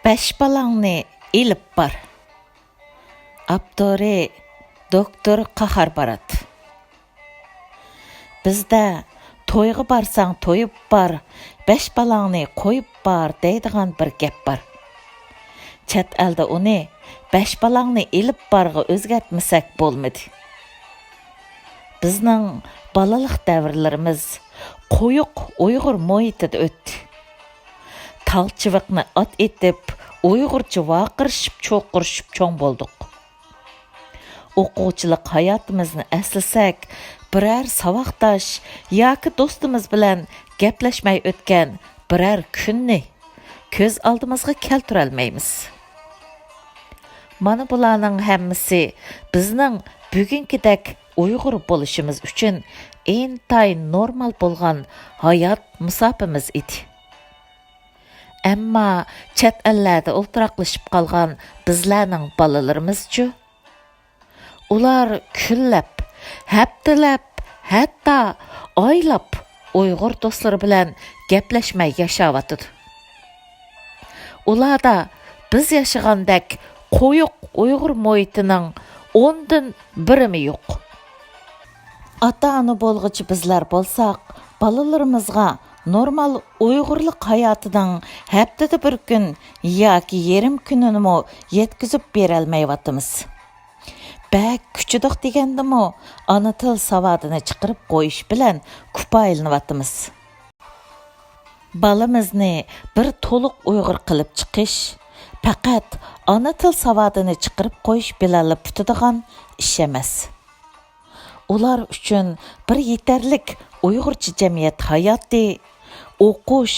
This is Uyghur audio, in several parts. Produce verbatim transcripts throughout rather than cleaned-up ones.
بەش بالاڭنى ئېلىپ بار. ئاپتورى دوكتور قاھار بارات. بىزدە «تويغا بارساڭ تويۇپ بار، بەش بالاڭنى قويۇپ بار» دەيدىغان بىر گەپ بار. چەت ئەلدە ئۇنى «بەش بالاڭنى ئېلىپ بارغا» ئۆزگەرتمىسەك بولمىدى. بىزنىڭ بالىلىق دەۋرلىرىمىز قويۇق ئۇيغۇر مۇھىتىدا ئۆتتى. تال چىۋىقنى ئات ئېتىپ، ئۇيغۇرچە ۋارقىرىشىپ، چوقۇرۇشۇپ چوڭ بولدۇق. ئوقۇغۇچىلىق ھاياتىمىزنى ئەسلىسەك، بىرەر ساۋاقداش ياكى دوستىمىز بىلەن گەپلەشمەي ئۆتكەن بىرەر كۈننى كۆز ئالدىمىزغا كەلتۈرەلمەيمىز. مانا بۇلارنىڭ ھەممىسى بىزنىڭ بۈگۈنكىدەك ئۇيغۇر بولۇشىمىز ئۈچۈن ئىنتايىن نورمال بولغان ھايات مۇساپىمىز ئىدى. ئەمما چەت ئەللەردە ئولتۇراقلىشىپ قالغان بىزلەرنىڭ بالىلىرىمىزچۇ؟ ئۇلار كۈنلەپ، ھەپتىلەپ، ھەتتا ئايلاپ ئۇيغۇر دوستلىرى بىلەن گەپلەشمەي ياشاۋاتىدۇ. ئۇلاردا بىز ياشىغاندەك قويۇق ئۇيغۇر مۇھىتىنىڭ ئوندىن بىرىمۇ يوق. ئاتا-ئانا بولغۇچى بىزلەر بولساق، بالىلىرىمىزغا نورمال ئۇيغۇرلۇق ھاياتىنىڭ ھەپتىدە بىر كۈن ياكى يېرىم كۈنىنىمۇ يەتكۈزۈپ بېرەلمەيۋاتىمىز. بەك كۈچىدۇق دېگەندىمۇ، ئانا تىل ساۋادىنى چىقىرىپ قويۇش بىلەن كۇپايىلىنىۋاتىمىز. بالىمىزنى بىر تولۇق ئۇيغۇر قىلىپ چىقىش پەقەت ئانا تىل ساۋادىنى چىقىرىپ قويۇش بىلەنلا پۈتىدىغان ئىش ئەمەس. ئۇلار ئۈچۈن بىر يېتەرلىك ئۇيغۇرچە جەمئىيەت ھاياتى، ئوقۇش،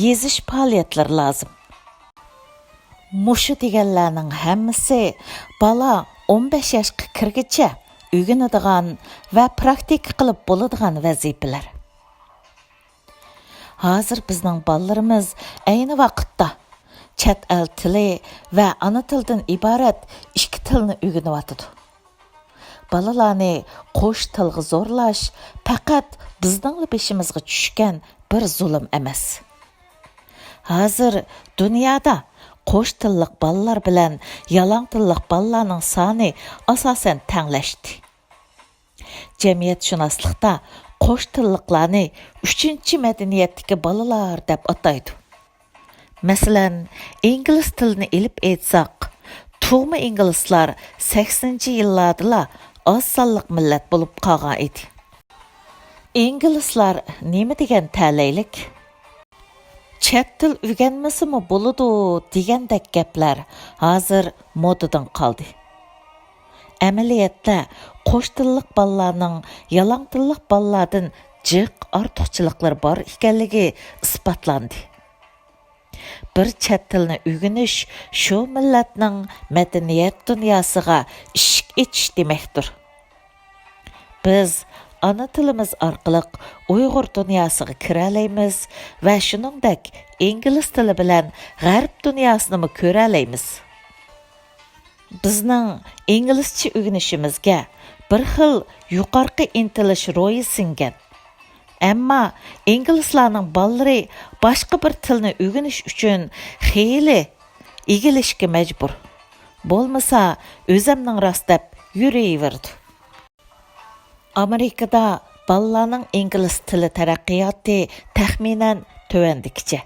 يېزىش پائالىيەتلىرى لازىم. مۇشۇ دېگەنلەرنىڭ ھەممىسى بالا ئون بەش ياشقا كىرگىچە ئۆگىنىدىغان ۋە پراكتىكا قىلىپ بولىدىغان ۋەزىپىلەر. ھازىر بىزنىڭ بالىلىرىمىز ئەينى ۋاقىتتا چەت ئەل تىلى ۋە ئانا تىلدىن ئىبارەت ئىككى تىلنى ئۆگىنىۋاتىدۇ. بالىلارنى قوش تىلغا زورلاش پەقەت بىزنىڭلا بېشىمىزغا چۈشكەن بىر زۇلۇم ئەمەس. ھازىر دۇنيادا قوش تىللىق بالىلار بىلەن يالاڭ تىللىق بالىلارنىڭ سانى ئاساسەن تەڭلەشتى. جەمئىيەتشۇناسلىقتا قوش تىللىقلارنى ئۈچىنچى مەدەنىيەتتىكى بالىلار دەپ ئاتايدۇ. مەسىلەن، ئىنگلىز تىلىنى ئېلىپ ئېيتساق، تۇغما ئىنگلىزلار سەكسىنىنچى يىللاردىلا ئاز سانلىق مىللەت بولۇپ قالغان ئىدى. ئىنگلىزلار نېمە دېگەن تەلەيلىك؟ چەت تىل ئۆگەنمىسىمۇ بولىدۇ دېگەندەك گەپلەر ھازىر مودىدىن قالدى. ئەمەلىيەتتە، قوش تىللىق بالىلارنىڭ يالاڭ تىللىق بالىلاردىن جىق ئارتۇقچىلىقلىرى بار ئىكەنلىكى ئىسپاتلاندى. بىر چەت تىلنى ئۆگىنىش شۇ مىللەتنىڭ مەدەنىيەت دۇنياسىغا ئىشىك ئېچىش دېمەكتۇر. بىز ئانا تىلىمىز ئارقىلىق ئۇيغۇر دۇنياسىغا كىرەلەيمىز ۋە شۇنىڭدەك ئىنگلىز تىلى بىلەن غەرب دۇنياسىنىمۇ كۆرەلەيمىز. بىزنىڭ ئىنگلىزچە ئۆگىنىشىمىزگە بىر خىل يۇقارقى ئىنتىلىش روھى سىڭگەن. ئەمما ئىنگلىزلارنىڭ بالىلىرى باشقا بىر تىلنى ئۆگىنىش ئۈچۈن خېلى ئېگىلىشكە مەجبۇر. بولمىسا، ئۆزەمنىڭ راست دەپ يۈرۈۋېرىدۇ. ئامېرىكىدا بالىلارنىڭ ئىنگلىز تىلى تەرەققىياتى تەخمىنەن تۆۋەندىكىچە.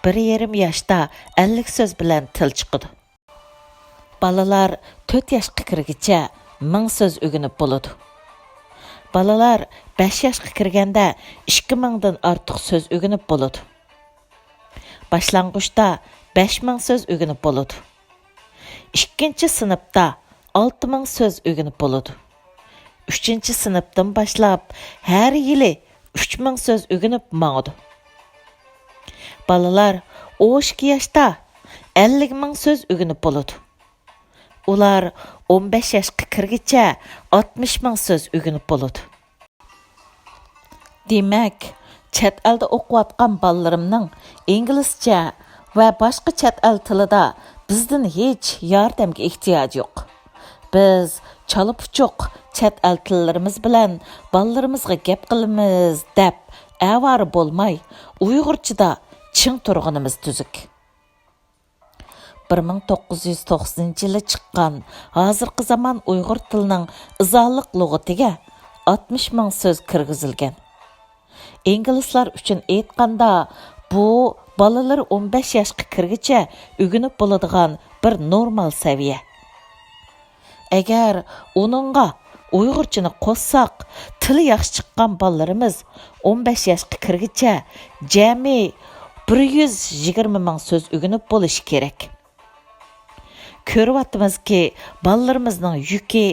بىر يېرىم ياشتا ئەللىك سۆز بىلەن تىل چىقىدۇ. بالىلار تۆت ياشقا كىرگىچە مىڭ سۆز ئۆگىنىپ بولىدۇ. بالىلار بەش ياشقا كىرگەندە ئىككى مىڭدىن ئارتۇق سۆز ئۆگىنىپ بولىدۇ. باشلانغۇچتا بەش مىڭ سۆز ئۆگىنىپ بولىدۇ. ئىككىنچى سىنىپتا ئالتە مىڭ سۆز ئۆگىنىپ بولىدۇ. ئۈچىنچى سىنىپتىن باشلاپ ھەر يىلى ئۈچ مىڭ سۆز ئۆگىنىپ ماڭىدۇ. بالىلار ئون ئىككى ياشتا ئەللىك مىڭ سۆز ئۆگىنىپ بولىدۇ. ئۇلار ئون بەش ياشقا كىرگىچە ئاتمىش مىڭ سۆز ئۆگىنىپ بولىدۇ. دېمەك، چەت ئەلدە ئوقۇۋاتقان بالىلىرىمنىڭ ئىنگلىزچە ۋە باشقا چەت ئەل تىلىدا بىزدىن ھېچ ياردەمگە ئېھتىياجى يوق. بىز چالا-پۇچۇق چەت ئەل تىللىرىمىز بىلەن بالىلىرىمىزغا گەپ قىلىمىز دەپ ئاۋارە بولماي، ئۇيغۇرچىدا چىڭ تۇرغىنىمىز تۈزۈك. بىر مىڭ توققۇز يۈز توقسىنىنچى يىلى چىققان ھازىرقى زامان ئۇيغۇر تىلىنىڭ ئىزاھلىق لۇغىتىگە ئاتمىش مىڭ سۆز كىرگۈزۈلگەن. ئىنگلىزلار ئۈچۈن ئېيتقاندا، بۇ بالىلىرى ئون بەش ياشقا كىرگۈچە ئۆگىنىپ بولىدىغان بىر نورمال سەۋىيە. ئەگەر ئۇنىڭغا ئۇيغۇرچىنى قوشساق، تىلى ياخشى چىققان بالىلىرىمىز ئون بەش ياشقا كىرگۈچە جەمئىي بىر يۈز يىگىرمە مىڭ سۆز ئۆگىنىپ بولۇشى كېرەك. كۆرۈۋاتىمىزكى، بالىلىرىمىزنىڭ يۈكى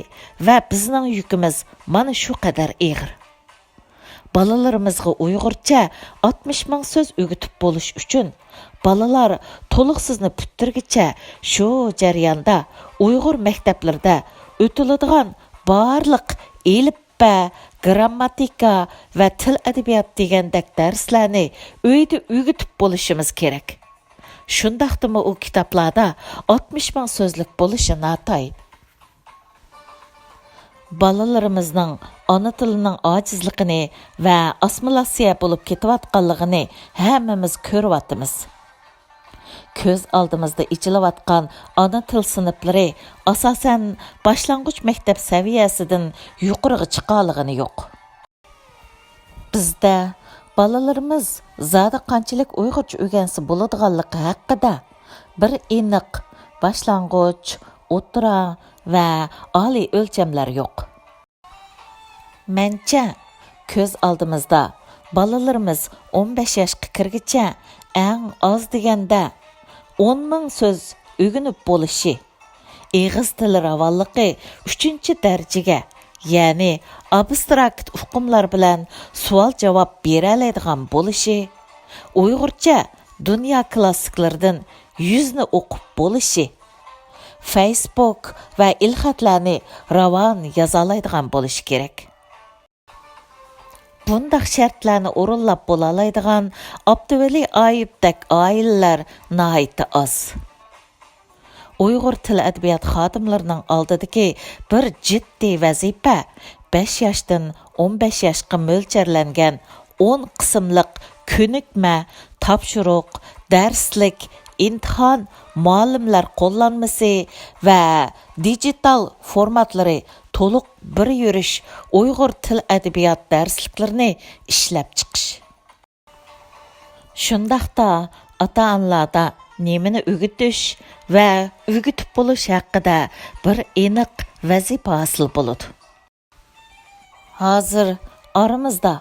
ۋە بىزنىڭ يۈكىمىز مانا شۇ قەدەر ئېغىر. بالىلىرىمىزغا ئۇيغۇرچە ئاتمىش مىڭ سۆز ئۆگىتىپ بولۇش ئۈچۈن، بالىلار تولۇقسىزنى پۈتتۈرگىچە شۇ جەرياندا ئۇيغۇر مەكتەپلىرىدە ئۆتۈلىدىغان بارلىق ئېلىپبە، گىرامماتىكا ۋە تىل ئەدەبىيات دېگەندەك دەرسلەرنى ئۆيدە ئۆگىتىپ بولۇشىمىز كېرەك. شۇنداقتىمۇ ئۇ كىتابلاردا ئاتمىش مىڭ سۆزلۈك بولۇشى ناتايىن. بالىلىرىمىزنىڭ ئانا تىلىنىڭ ئاجىزلىقىنى ۋە ئاسسىمىلياتسىيە بولۇپ كېتىۋاتقانلىقىنى ھەممىمىز كۆرۈۋاتىمىز. كۆز ئالدىمىزدا ئېچىلىۋاتقان ئانا تىل سىنىپلىرى، ئاساسەن، باشلانغۇچ مەكتەپ سەۋىيەسىدىن يۇقىرىغا چىقالىغىنى يوق. بىزدە بالىلىرىمىز زادى قانچىلىك ئۇيغۇرچە ئۆگەنسە بولىدىغانلىقى ھەققىدە بىر ئېنىق باشلانغۇچ، ئوتتۇرا ۋە ئالىي ئۆلچەملەر يوق. مەنچە، كۆز ئالدىمىزدا بالىلىرىمىز ئون بەش ياشقا كىرگىچە ئەڭ ئاز دېگەندە ئون مىڭ سۆز ئۆگىنىپ بولۇشى، ئېغىز تىلى راۋانلىقى ئۈچىنچى دەرىجىگە، يەنى ئابستراكت ئۇقۇملار بىلەن سوئال-جاۋاب بېرەلەيدىغان بولۇشى، ئۇيغۇرچە دۇنيا كلاسسىكلىرىدىن يۈزنى ئوقۇپ بولۇشى، فەيسبۇك ۋە ئېلخەتلەرنى راۋان يازالايدىغان بولۇشى كېرەك. بۇنداق شەرتلەرنى ئورۇنلاپ بولالايدىغان ئابدۇۋەلى ئايۇپتەك ئائىلىلەر ناھايىتى ئاز. ئۇيغۇر تىل ئەدەبىيات خادىملىرىنىڭ ئالدىدىكى بىر جىددىي ۋەزىپە، بەش ياشتىن ئون بەش ياشقا مۆلچەرلەنگەن ئون قىسىملىق كۆنۈكمە تاپشۇرۇق، دەرسلىك، ئىمتىھان، مۇئەللىملەر قوللانمىسى ۋە دىجىتال فورماتلىرى تولۇق بىر يۈرۈش ئۇيغۇر تىل ئەدەبىيات دەرسلىكلىرىنى ئىشلەپچىقىش. شۇنداقتا ئاتا-ئانىلاردا نېمىنى ئۆگىتىش ۋە ئۆگىتىپ بولۇش ھەققىدە بىر ئېنىق ۋەزىپە ھاسىل بولىدۇ. ھازىر ئارىمىزدا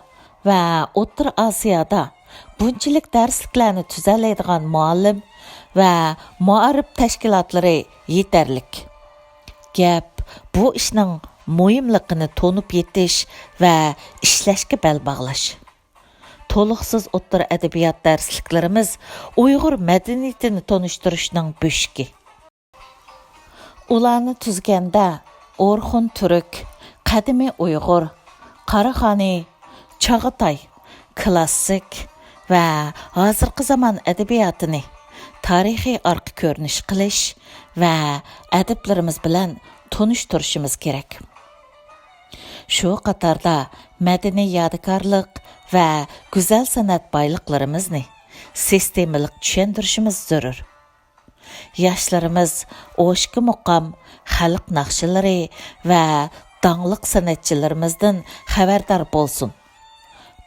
ۋە ئوتتۇرا ئاسىيادا بۇنچىلىك دەرسلىكلەرنى تۈزەلەيدىغان مۇئەللىم ۋە مائارىپ تەشكىلاتلىرى يېتەرلىك. گەپ بۇ ئىشنىڭ مۇھىملىقىنى تونۇپ يېتىش ۋە ئىشلەشكە بەل باغلاش. تولۇقسىز ئوتتۇرا ئەدەبىيات دەرسلىكلىرىمىز ئۇيغۇر مەدەنىيىتىنى تونۇشتۇرۇشنىڭ بۆشۈكى. ئۇلارنى تۈزگەندە ئورخۇن تۈرك، قەدىمىي ئۇيغۇر، قاراخانىي، چاغاتاي، كلاسسىك ۋە ھازىرقى زامان ئەدەبىياتىنى تارىخىي ئارقا كۆرۈنۈش قىلىش ۋە ئەدىبلىرىمىز بىلەن تونۇشتۇرۇشىمىز كېرەك. شۇ قاتاردا مەدەنىي يادىكارلىق ۋە گۈزەل سەنئەت بايلىقلىرىمىزنى سىستېمىلىق چۈشەندۈرۈشىمىز زۆرۈر. ياشلىرىمىز ئوشكا مۇقام، خەلق ناخشىلىرى ۋە داڭلىق سەنئەتچىلىرىمىزدىن خەۋەردار بولسۇن.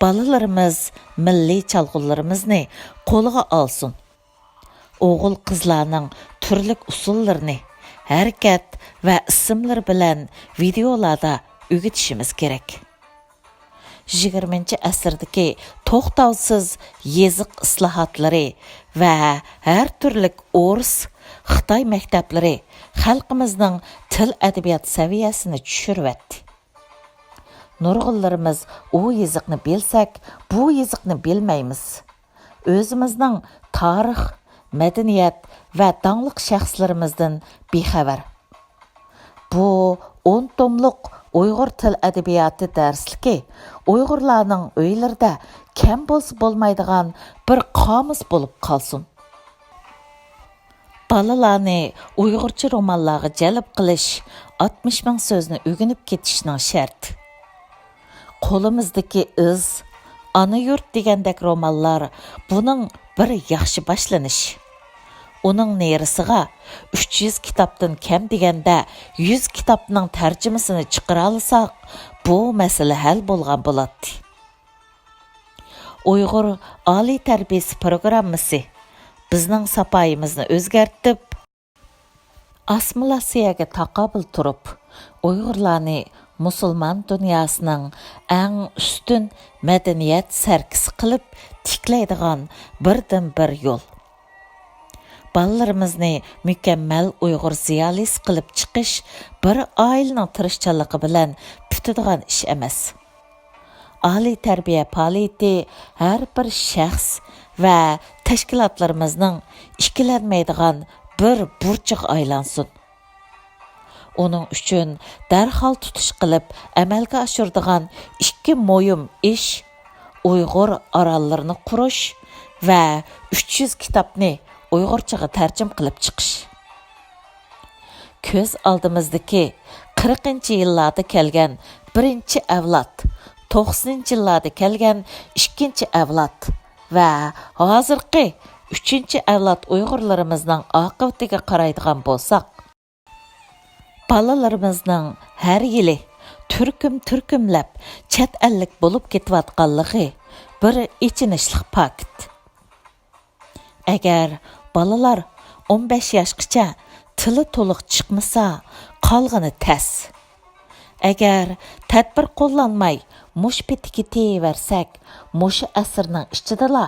بالىلىرىمىز مىللىي چالغۇلىرىمىزنى قولىغا ئالسۇن. ئوغۇل-قىزلارنىڭ تۈرلۈك ئۇسسۇللىرىنى، ھەرىكەت ۋە ئىسىملىرى بىلەن ۋىدېئولاردا ئۆگىتىشىمىز كېرەك. يىگىرمىنچى ئەسىردىكى توختاۋسىز يېزىق ئىسلاھاتلىرى ۋە ھەر تۈرلۈك ئورۇس، خىتاي مەكتەپلىرى خەلقىمىزنىڭ تىل-ئەدەبىيات سەۋىيەسىنى چۈشۈرۈۋەتتى. نۇرغۇنلىرىمىز ئۇ يېزىقنى بىلسەك، بۇ يېزىقنى بىلمەيمىز. ئۆزىمىزنىڭ تارىخ، مەدەنىيەت ۋە داڭلىق شەخسلىرىمىزدىن بىخەۋەر. بۇ ئون توملۇق ئۇيغۇر تىل ئەدەبىياتى دەرسلىكى ئۇيغۇرلارنىڭ ئۆيلىرىدە كەم بولسا بولمايدىغان بىر قامۇس بولۇپ قالسۇن. بالىلارنى ئۇيغۇرچە رومانلارغا جەلپ قىلىش، ئاتمىش مىڭ سۆزنى ئۆگىنىپ كېتىشنىڭ شەرتى. قولىمىزدىكى ئىز، ئانا يۇرت دېگەندەك رومانلار بۇنىڭ بىر ياخشى باشلىنىشى. ئۇنىڭ نېرىسىغا ئۈچ يۈز كىتابتىن كەم دېگەندە يۈز كىتابنىڭ تەرجىمىسىنى چىقىرالىساق، بۇ مەسىلە ھەل بولغان بولاتتى. ئۇيغۇر ئالىي تەربىيەسى پروگراممىسى بىزنىڭ ساپايىمىزنى ئۆزگەرتىپ، ئاسسىمىلياتسىيەگە تاقابىل تۇرۇپ، ئۇيغۇرلارنى مۇسۇلمان دۇنياسىنىڭ ئەڭ ئۈستۈن مەدەنىيەت سەركىسى قىلىپ تىكلەيدىغان بىردىنبىر يول. بالىلىرىمىزنى مۇكەممەل ئۇيغۇر زىيالىيسى قىلىپ چىقىش بىر ئائىلىنىڭ تىرىشچانلىقى بىلەن پۈتىدىغان ئىش ئەمەس. ئالىي تەربىيە پائالىيىتى ھەر بىر شەخس ۋە تەشكىلاتلىرىمىزنىڭ ئىككىلەنمەيدىغان بىر بۇرچىغا ئايلانسۇن. ئۇنىڭ ئۈچۈن دەرھال تۇتۇش قىلىپ ئەمەلگە ئاشۇرىدىغان ئىككى مۇھىم ئىش، ئۇيغۇر ئاراللىرىنى قۇرۇش ۋە ئۈچ يۈز كىتابنى ئۇيغۇرچىغا تەرجىمە قىلىپ چىقىش. كۆز ئالدىمىزدىكى قىرىقىنچى يىللاردا كەلگەن بىرىنچى ئەۋلاد، توقسىنىنچى يىللاردا كەلگەن ئىككىنچى ئەۋلاد ۋە ھازىرقى ئۈچىنچى ئەۋلاد ئۇيغۇرلىرىمىزنىڭ ئاقىۋىتىگە قارايدىغان بولساق، بالىلىرىمىزنىڭ ھەر يىلى تۈركۈم-تۈركۈملەپ چەت ئەللىك بولۇپ كېتىۋاتقانلىقى بىر ئېچىنىشلىق پاكىت. ئەگەر بالىلار ئون بەش ياشقىچە تىلى تولۇق چىقمىسا، قالغىنى تەس. ئەگەر تەدبىر قوللانماي مۇشۇ پېتى كېتىۋەرسەك، مۇشۇ ئەسىرنىڭ ئىچىدىلا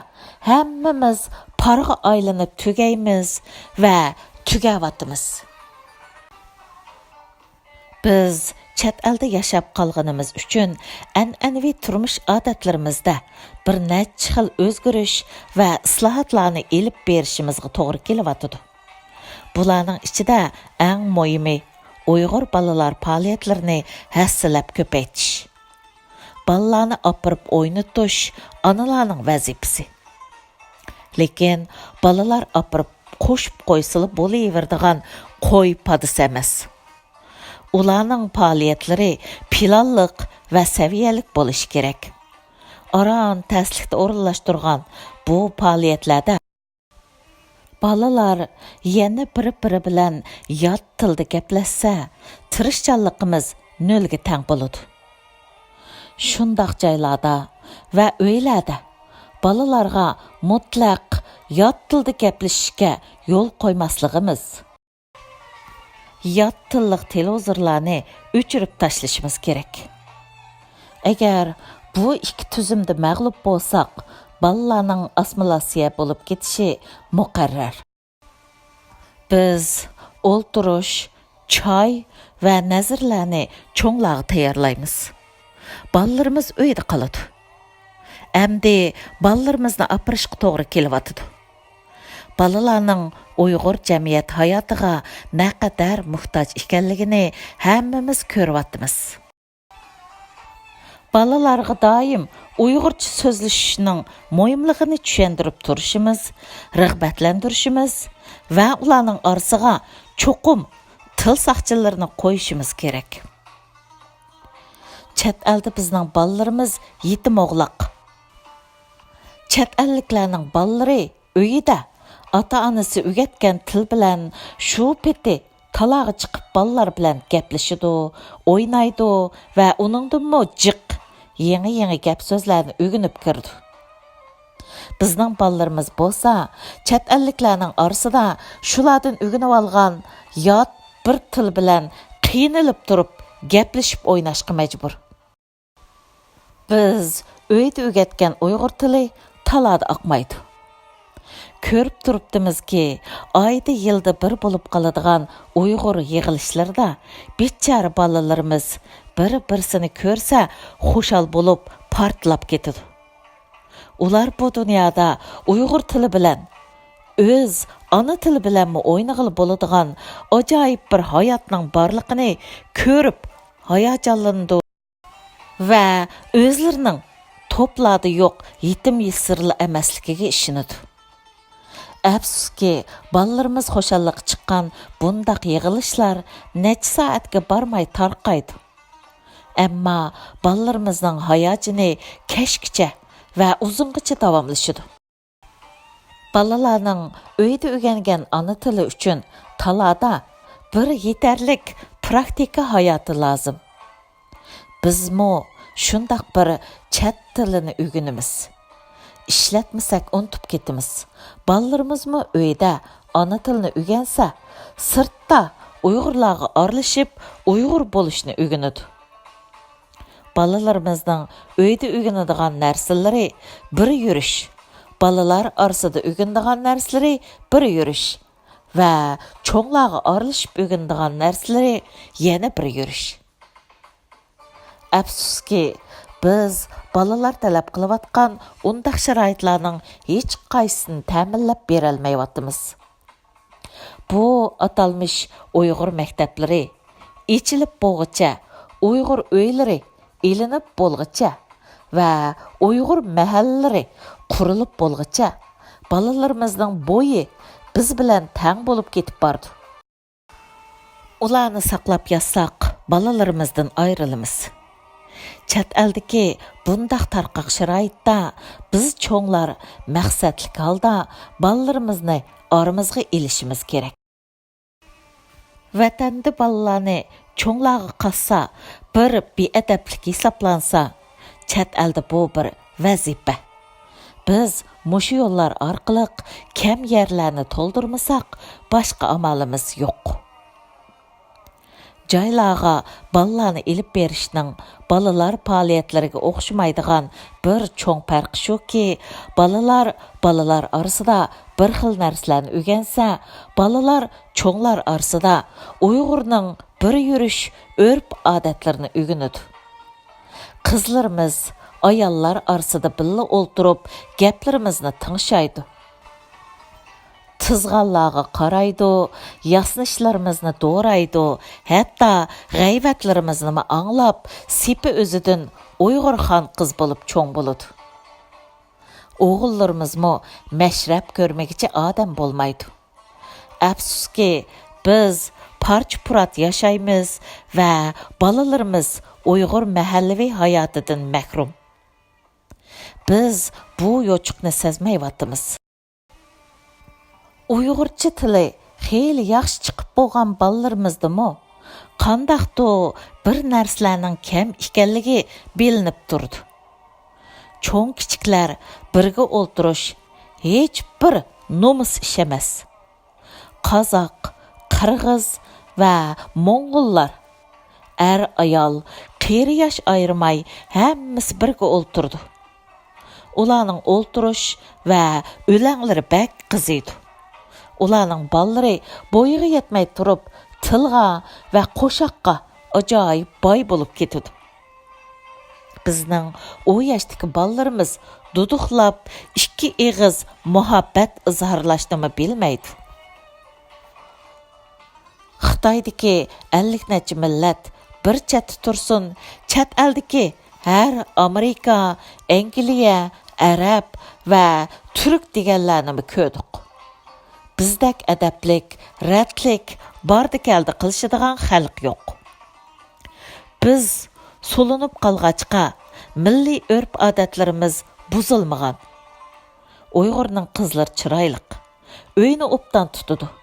ھەممىمىز پارغا ئايلىنىپ تۈگەيمىز ۋە تۈگەۋاتىمىز. بىز چەت ئەلدە ياشاپ قالغىنىمىز ئۈچۈن ئەنئەنىۋى تۇرمۇش ئادەتلىرىمىزدە بىر نەچچە خىل ئۆزگىرىش ۋە ئىسلاھاتلارنى ئېلىپ بېرىشىمىزغا توغرا كېلىۋاتىدۇ. بۇلارنىڭ ئىچىدە ئەڭ مۇھىمى ئۇيغۇر بالىلار پائالىيەتلىرىنى ھەسسىلەپ كۆپەيتىش. بالىلارنى ئاپىرىپ ئوينىتىش ئانىلارنىڭ ۋەزىپىسى. لېكىن بالىلار ئاپىرىپ قوشۇپ قويسىلا بولۇۋېرىدىغان قوي پادىسى ئەمەس. ئۇلارنىڭ پائالىيەتلىرى پىلانلىق ۋە سەۋىيەلىك بولۇشى كېرەك. ئاران تەسلىكتە ئورۇنلاشتۇرغان بۇ پائالىيەتلەردە بالىلار يەنە بىر-بىرى بىلەن يات تىلدا گەپلەشسە، تىرىشچانلىقىمىز نۆلگە تەڭ بولىدۇ. شۇنداق جايلاردا ۋە ئۆيلەردە بالىلارغا مۇتلەق يات تىلدا گەپلىشىشكە يول قويماسلىقىمىز، يات تىللىق تېلېۋىزورلارنى ئۆچۈرۈپ تاشلىشىمىز كېرەك. ئەگەر بۇ ئىككى تۈزۈمدە مەغلۇپ بولساق، بالىلارنىڭ ئاسسىمىلياتسىيە بولۇپ كېتىشى مۇقەررەر. بىز ئولتۇرۇش، چاي ۋە نەزىرلەرنى چوڭلارغا تەييارلايمىز. بالىلىرىمىز ئۆيدە قالىدۇ. ئەمدى بالىلىرىمىزنى ئاپىرىشقا توغرا كېلىۋاتىدۇ. بالىلارنىڭ ئۇيغۇر جەمئىيەت ھاياتىغا نەقەدەر موھتاج ئىكەنلىكىنى ھەممىمىز كۆرۈۋاتىمىز. بالىلارغا دائىم ئۇيغۇرچە سۆزلىشىشنىڭ مۇھىملىقىنى چۈشەندۈرۈپ تۇرۇشىمىز، رىغبەتلەندۈرۈشىمىز ۋە ئۇلارنىڭ ئارىسىغا چوقۇم تىل ساقچىلىرىنى قويۇشىمىز كېرەك. چەت ئەلدە بىزنىڭ بالىلىرىمىز يېتىم ئوغلاق. چەت ئەللىكلەرنىڭ بالىلىرى ئۆيىدە ئاتا-ئانىسى ئۆگەتكەن تىل بىلەن شۇ پېتى تالاغا چىقىپ بالىلار بىلەن گەپلىشىدۇ، ئوينايدۇ ۋە ئۇنىڭدىنمۇ جىق يېڭى-يېڭى گەپ-سۆزلەرنى ئۆگىنىپ كىرىدۇ. بىزنىڭ بالىلىرىمىز بولسا چەت ئەللىكلەرنىڭ ئارىسىدا شۇلاردىن ئۆگىنىۋالغان يات بىر تىل بىلەن قىينىلىپ تۇرۇپ گەپلىشىپ ئويناشقا مەجبۇر. بىز ئۆيدە ئۆگەتكەن ئۇيغۇر تىلى تالادا ئاقمايدۇ. كۆرۈپ تۇرۇپتىمىزكى، ئايدا، يىلدا بىر بولۇپ قالىدىغان ئۇيغۇر يىغىلىشلىرىدا بىچارە بالىلىرىمىز بىر-بىرسىنى كۆرسە خۇشال بولۇپ پارتلاپ كېتىدۇ. ئۇلار بۇ دۇنيادا ئۇيغۇر تىلى بىلەن، ئۆز ئانا تىلى بىلەنمۇ ئوينىغىلى بولىدىغان ئاجايىپ بىر ھاياتنىڭ بارلىقىنى كۆرۈپ ھاياجانلىنىدۇ ۋە ئۆزلىرىنىڭ توپلاردا يوق يېتىم يېسىرلا ئەمەسلىكىگە ئىشىنىدۇ. ئەپسۇسكى، بالىلىرىمىز خۇشاللىققا چىققان بۇنداق يىغىلىشلار نەچچە سائەتكە بارماي تارقايدۇ. ئەمما بالىلىرىمىزنىڭ ھاياجىنى كەچكىچە ۋە ئۇزۇنغىچە داۋاملىشىدۇ. بالىلارنىڭ ئۆيدە ئۆگەنگەن ئانا تىلى ئۈچۈن تالادا بىر يېتەرلىك پراكتىكا ھاياتى لازىم. بىزمۇ شۇنداق بىر چەت تىلىنى ئۆگىنىمىز. ئىشلەتمىسەك ئۇنتۇپ كېتىمىز. بالىلىرىمىزمۇ ئۆيدە ئانا تىلىنى ئۆگەنسە، سىرتتا ئۇيغۇرلارغا ئارىلىشىپ ئۇيغۇر بولۇشنى ئۆگىنىدۇ. بالىلىرىمىزنىڭ ئۆيدە ئۆگىنىدىغان نەرسىلىرى بىر يۈرۈش، بالىلار ئارىسىدا ئۆگىنىدىغان نەرسىلىرى بىر يۈرۈش ۋە چوڭلارغا ئارىلىشىپ ئۆگىنىدىغان نەرسىلىرى يەنە بىر يۈرۈش. ئەپسۇسكى، بىز بالىلار تەلەپ قىلىۋاتقان ئۇنداق شارائىتلارنىڭ ھېچقايسىسىنى تەمىنلەپ بېرەلمەيۋاتىمىز. بۇ ئاتالمىش ئۇيغۇر مەكتەپلىرى ئېچىلىپ بولغۇچە، ئۇيغۇر ئۆيلىرى ئېلىنىپ بولغۇچە ۋە ئۇيغۇر مەھەللىلىرى قۇرۇلۇپ بولغۇچە، بالىلىرىمىزنىڭ بويى بىز بىلەن تەڭ بولۇپ كېتىپ بارىدۇ. ئۇلارنى ساقلاپ ياتساق، بالىلىرىمىزدىن ئايرىلىمىز. چەت ئەلدىكى بۇنداق تارقاق شارائىتتا بىز چوڭلار مەقسەتلىك ھالدا بالىلىرىمىزنى ئارىمىزغا ئېلىشىمىز كېرەك. ۋەتەندە بالىلارنى چوڭلارغا قاسسا، بىر بىئەدەپلىك ھېسابلانسا، چەت ئەلدە بۇ بىر ۋەزىپە. بىز مۇشۇ يوللار ئارقىلىق كەم يەرلەرنى تولدۇرمىساق، باشقا ئامالىمىز يوق. جايلارغا بالىلارنى ئېلىپ بېرىشنىڭ بالىلار پائالىيەتلىرىگە ئوخشىمايدىغان بىر چوڭ پەرقى شۇكى، بالىلار بالىلار ئارىسىدا بىر خىل نەرسىلەرنى ئۆگەنسە، بالىلار چوڭلار ئارىسىدا ئۇيغۇرنىڭ بىر يۈرۈش ئۆرپ-ئادەتلىرىنى ئۆگىنىدۇ. قىزلىرىمىز ئاياللار ئارىسىدا بىللە ئولتۇرۇپ، گەپلىرىمىزنى تىڭشايدۇ. تىزغانلارغا قارايدۇ، ياسىنىشلىرىمىزنى دورايدۇ، ھەتتا غەيۋەتلىرىمىزنىمۇ ئاڭلاپ، سېپى ئۆزىدىن ئۇيغۇر خان قىز بولۇپ چوڭ بولىدۇ. ئوغۇللىرىمىزمۇ مەشرەپ كۆرمىگۈچى ئادەم بولمايدۇ. ئەپسۇسكى، بىز پارچە-پۇرات ياشايمىز ۋە بالىلىرىمىز ئۇيغۇر مەھەللىۋى ھاياتىدىن مەھرۇم. بىز بۇ يوچۇقنى سەزمەيۋاتىمىز. ئۇيغۇرچە تىلى خېلى ياخشى چىقىپ بولغان بالىلىرىمىزدىمۇ قانداقتۇر بىر نەرسىلەرنىڭ كەم ئىكەنلىكى بىلىنىپ تۇرىدۇ. چوڭ-كىچىكلەر بىرگە ئولتۇرۇش ھېچبىر نومۇس ئىش ئەمەس. قازاق، قىرغىز ۋە موڭغۇللار، ئەر-ئايال، قېرى-ياش ئايرىماي ھەممىسى بىرگە ئولتۇرىدۇ. ئۇلارنىڭ ئولتۇرۇش ۋە ئۆلەڭلىرى بەك قىزىيدۇ. ئۇلارنىڭ بالىلىرى بويىغا يەتمەي تۇرۇپ، تىلغا ۋە قوشاققا ئاجايىپ باي بولۇپ كېتىدۇ. بىزنىڭ ئۇ ياشتىكى بالىلىرىمىز دۇدۇقلاپ ئىككى ئېغىز مۇھەببەت ئىزھارلاشنىمۇ بىلمەيدۇ. خىتايدىكى ئەللىك نەچچە مىللەت بىر چەتتە تۇرسۇن، چەت ئەلدىكى ھەر ئامېرىكا، ئەنگلىيە، ئەرەب ۋە تۈرك دېگەنلەرنىمۇ كۆردۇق. بىزدەك ئەدەپلىك، رەتلىك، باردى-كەلدى قىلىشىدىغان خەلق يوق. بىز سولىنىپ قالغاچقا، مىللىي ئۆرپ-ئادەتلىرىمىز بۇزۇلمىغان. ئۇيغۇرنىڭ قىزلىرى چىرايلىق، ئۆينى ئوبدان تۇتىدۇ.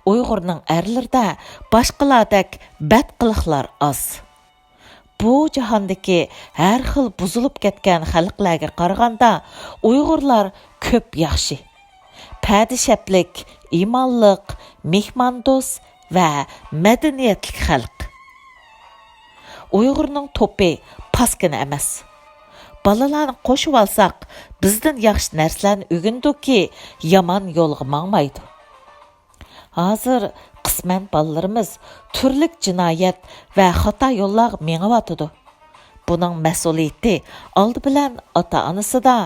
ئۇيغۇرنىڭ ئەرلىرىدە باشقىلاردەك بەت قىلىقلار ئاز. بۇ جاھاندىكى ھەر خىل بۇزۇلۇپ كەتكەن خەلقلەرگە قارىغاندا، ئۇيغۇرلار كۆپ ياخشى. پەدىشەپلىك، ئىمانلىق، مېھماندوست ۋە مەدەنىيەتلىك خەلق. ئۇيغۇرنىڭ توپى پاسكىنا ئەمەس. بالىلارنى قوشۇۋالساق، بىزدىن ياخشى نەرسىلەرنى ئۆگىنىدۇكى، يامان يولغا ماڭمايدۇ. ھازىر قىسمەن بالىلىرىمىز تۈرلۈك جىنايەت ۋە خاتا يوللارغا مېڭىۋاتىدۇ. بۇنىڭ مەسئۇلىيىتى ئالدى بىلەن ئاتا-ئانىسىدا.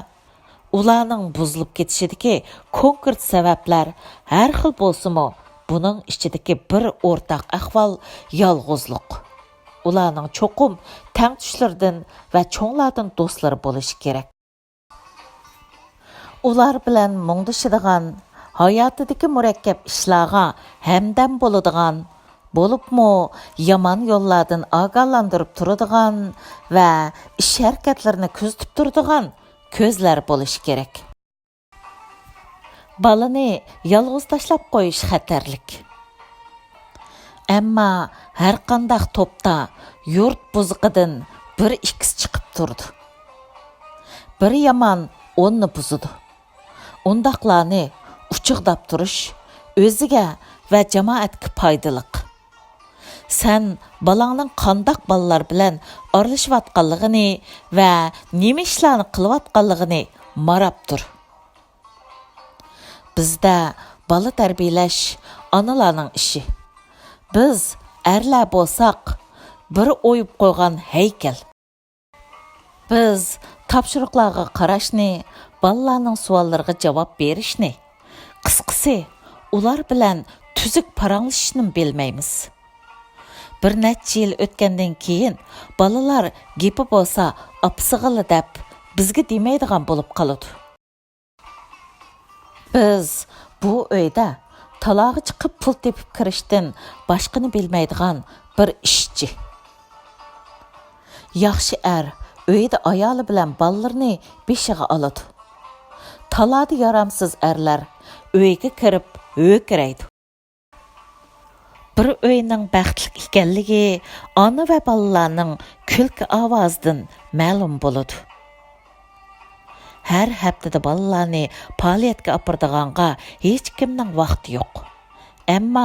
ئۇلارنىڭ بۇزۇلۇپ كېتىشىدىكى كونكرېت سەۋەبلەر ھەر خىل بولسىمۇ، بۇنىڭ ئىچىدىكى بىر ئورتاق ئەھۋال يالغۇزلۇق. ئۇلارنىڭ چوقۇم تەڭتۇشلىرىدىن ۋە چوڭلاردىن دوستلىرى بولۇشى كېرەك. ئۇلار بىلەن مۇڭدىشىدىغان، ھاياتىدىكى مۇرەككەپ ئىشلارغا ھەمدەم بولىدىغان، بولۇپمۇ يامان يوللاردىن ئاگاھلاندۇرۇپ تۇرىدىغان ۋە ئىش-ھەرىكەتلىرىنى كۆزىتىپ تۇرىدىغان كۆزلەر بولۇشى كېرەك. بالىنى يالغۇز تاشلاپ قويۇش خەتەرلىك. ئەمما ھەرقانداق توپتا يۇرت بۇزۇقىدىن بىر ئىككىسى چىقىپ تۇرىدۇ. بىر يامان ئوننى بۇزىدۇ. ئۇنداقلارنى ئۇچۇقداپ تۇرۇش ئۆزىگە ۋە جامائەتكە پايدىلىق. سەن بالاڭنىڭ قانداق بالىلار بىلەن ئارىلىشىۋاتقانلىقىنى ۋە نېمە ئىشلارنى قىلىۋاتقانلىقىنى ماراپ تۇر. بىزدە بالا تەربىيەلەش ئانىلارنىڭ ئىشى. بىز ئەرلەر بولساق، بىر ئويۇپ قويغان ھەيكەل. بىز تاپشۇرۇقلارغا قاراشنى، بالىلارنىڭ سوئاللىرىغا جاۋاب بېرىشنى، قىسقىسى، ئۇلار بىلەن تۈزۈك پاراڭلىشىشنىمۇ بىلمەيمىز. بىر نەچچە يىل ئۆتكەندىن كېيىن، بالىلار گېپى بولسا ئاپىسىغىلا دەپ، بىزگە دېمەيدىغان بولۇپ قالىدۇ. بىز بۇ ئۆيدە تالاغا چىقىپ پۇل تېپىپ كىرىشتىن باشقىنى بىلمەيدىغان بىر ئىشچى. ياخشى ئەر ئۆيدە ئايالى بىلەن بالىلىرىنى بېشىغا ئالىدۇ. تالادا يارامسىز ئەرلەر ئۆيگە كىرىپ ھۆركىرەيدۇ. بىر ئۆينىڭ بەختلىك ئىكەنلىكى ئانا ۋە بالىلارنىڭ كۈلكە ئاۋازىدىن مەلۇم بولىدۇ. ھەر ھەپتىدە بالىلارنى پائالىيەتكە ئاپىرىدىغانغا ھېچكىمنىڭ ۋاقتى يوق. ئەمما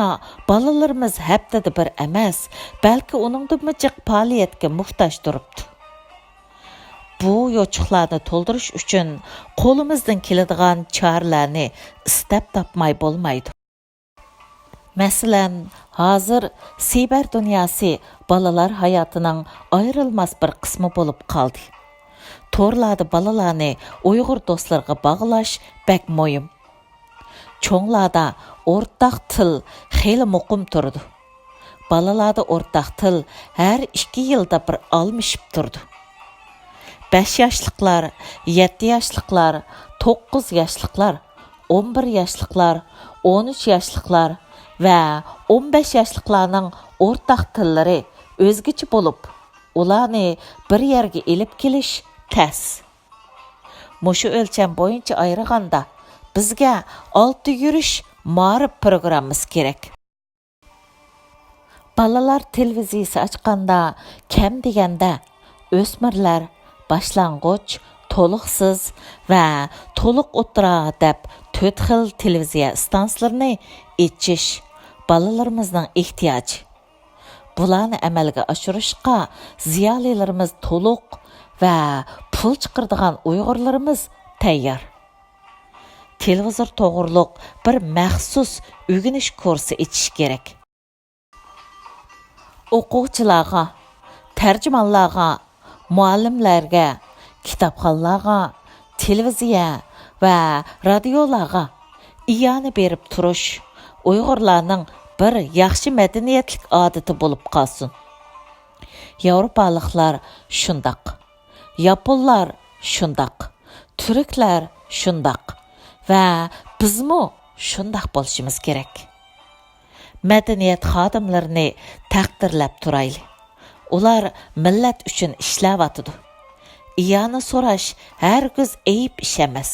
بالىلىرىمىز ھەپتىدە بىر ئەمەس، بەلكى ئۇنىڭدىنمۇ جىق پائالىيەتكە موھتاج تۇرۇپتۇ. بۇ يوچۇقلارنى تولدۇرۇش ئۈچۈن قولىمىزدىن كېلىدىغان چارىلەرنى ئىستەپ تاپماي بولمايدۇ. مەسىلەن، ھازىر سىبەر دۇنياسى بالىلار ھاياتىنىڭ ئايرىلماس بىر قىسمى بولۇپ قالدى. تورلاردا بالىلارنى ئۇيغۇر دوستلىرىغا باغلاش بەك مۇھىم. چوڭلاردا ئورتاق تىل خېلى مۇقىم تۇرىدۇ. بالىلاردا ئورتاق تىل ھەر ئىككى يىلدا بىر ئالمىشىپ تۇرىدۇ. بەش ياشلىقلار، يەتتە ياشلىقلار، توققۇز ياشلىقلار، ئون بىر ياشلىقلار، ئون ئۈچ ياشلىقلار ۋە ئون بەش ياشلىقلارنىڭ ئورتاق تىللىرى ئۆزگىچە بولۇپ، ئۇلارنى بىر يەرگە ئېلىپ كېلىش تەس. مۇشۇ ئۆلچەم بويىچە ئايرىغاندا، بىزگە ئالتە يۈرۈش مائارىپ پىروگراممىسى كېرەك. بالىلار تېلېۋىزىيىسى ئاچقاندا، كەم دېگەندە ئۆسمۈرلەر، باشلانغۇچ، تولۇقسىز ۋە تولۇق ئوتتۇرا دەپ تۆت خىل تېلېۋىزىيە ئىستانسىلىرىنى ئېچىش بالىلىرىمىزنىڭ ئېھتىياجى. بۇلارنى ئەمەلگە ئاشۇرۇشقا زىيالىيلىرىمىز تولۇق ۋە پۇل چىقىرىدىغان ئۇيغۇرلىرىمىز تەييار. تېلېۋىزور توغرۇلۇق بىر مەخسۇس ئۆگىنىش كۇرسى ئېچىش كېرەك. ئوقۇغۇچىلارغا، تەرجىمانلارغا، مۇئەللىملەرگە، كىتابخانىلارغا، تېلېۋىزىيە ۋە رادىيولارغا ئىئانە بېرىپ تۇرۇش ئۇيغۇرلارنىڭ بىر ياخشى مەدەنىيەتلىك ئادىتى بولۇپ قالسۇن. ياۋروپالىقلار شۇنداق. ياپونلار شۇنداق، تۈركلەر شۇنداق ۋە بىزمۇ شۇنداق بولۇشىمىز كېرەك. مەدەنىيەت خادىملىرىنى تەقدىرلەپ تۇرايلى. ئۇلار مىللەت ئۈچۈن ئىشلەۋاتىدۇ. ئىئانە سوراش ھەرگىز ئەيىب ئىش ئەمەس.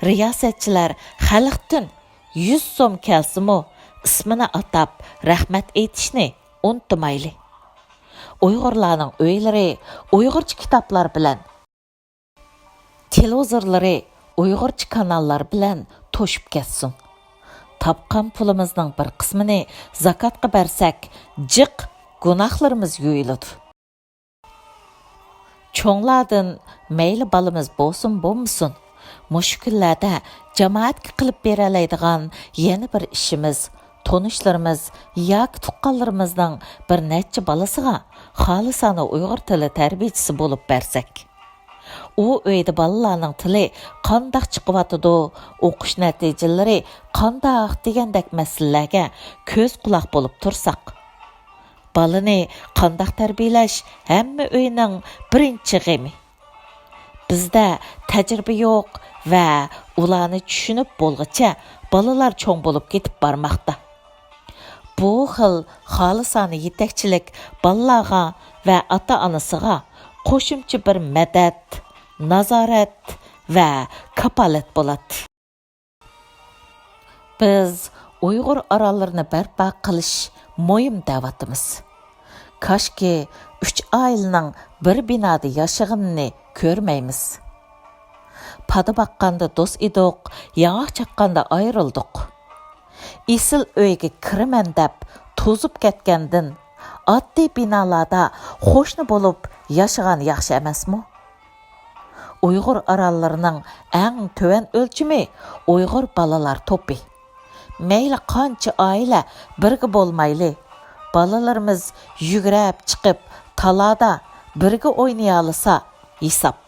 رىياسەتچىلەر خەلقتىن يۈز سوم كەلسىمۇ، ئىسمىنى ئاتاپ رەھمەت ئېيتىشنى ئۇنتۇمايلى. ئۇيغۇرلارنىڭ ئۆيلىرى ئۇيغۇرچە كىتابلار بىلەن، تېلېۋىزورلىرى ئۇيغۇرچە كاناللار بىلەن توشۇپ كەتسۇن. تاپقان پۇلىمىزنىڭ بىر قىسمىنى زاكاتقا بەرسەك، جىق گۇناھلىرىمىز يۇيۇلىدۇ. چوڭلاردىن مەيلى بالىمىز بولسۇن بولمىسۇن، مۇشۇ كۈنلەردە جامائەتكە قىلىپ بېرەلەيدىغان يەنە بىر ئىشىمىز، تونۇشلىرىمىز ياكى تۇغقانلىرىمىزنىڭ بىر نەچچە بالىسىغا خالىسانە ئۇيغۇر تىلى تەربىيىچىسى بولۇپ بەرسەك. ئۇ ئۆيدە بالىلارنىڭ تىلى قانداق چىقىۋاتىدۇ، ئوقۇش نەتىجىلىرى قانداق دېگەندەك مەسىلىلەرگە كۆز قۇلاق بولۇپ تۇرساق. بالىنى قانداق تەربىيەلەش ھەممە ئۆينىڭ بىرىنچى غېمى. بىزدە تەجرىبە يوق ۋە ئۇلارنى چۈشىنىپ بولغۇچە بالىلار چوڭ بولۇپ كېتىپ بارماقتا. بۇ خىل خالىسانە يېتەكچىلىك بالىلارغا ۋە ئاتا-ئانىسىغا قوشۇمچە بىر مەدەت، نازارەت ۋە كاپالەت بولاتتى. بىز ئۇيغۇر ئاراللىرىنى بەرپا قىلىش مۇھىم دەۋاتىمىز. كاشكى ئۈچ ئائىلىنىڭ بىر بىنادا ياشىغىنىنى كۆرمەيمىز. پادا باققاندا دوست ئىدۇق، ياڭاق چاققاندا ئايرىلدۇق. ئېسىل ئۆيگە كىرىمەن دەپ توزۇپ كەتكەندىن، ئاددىي بىنالاردا قوشنا بولۇپ ياشىغان ياخشى ئەمەسمۇ؟ ئۇيغۇر ئاراللىرىنىڭ ئەڭ تۆۋەن ئۆلچىمى ئۇيغۇر بالىلار توپى. مەيلى قانچە ئائىلە بىرگە بولمايلى، بالىلىرىمىز يۈگرەپ چىقىپ تالادا بىرگە ئوينىيالىسا ھېساب.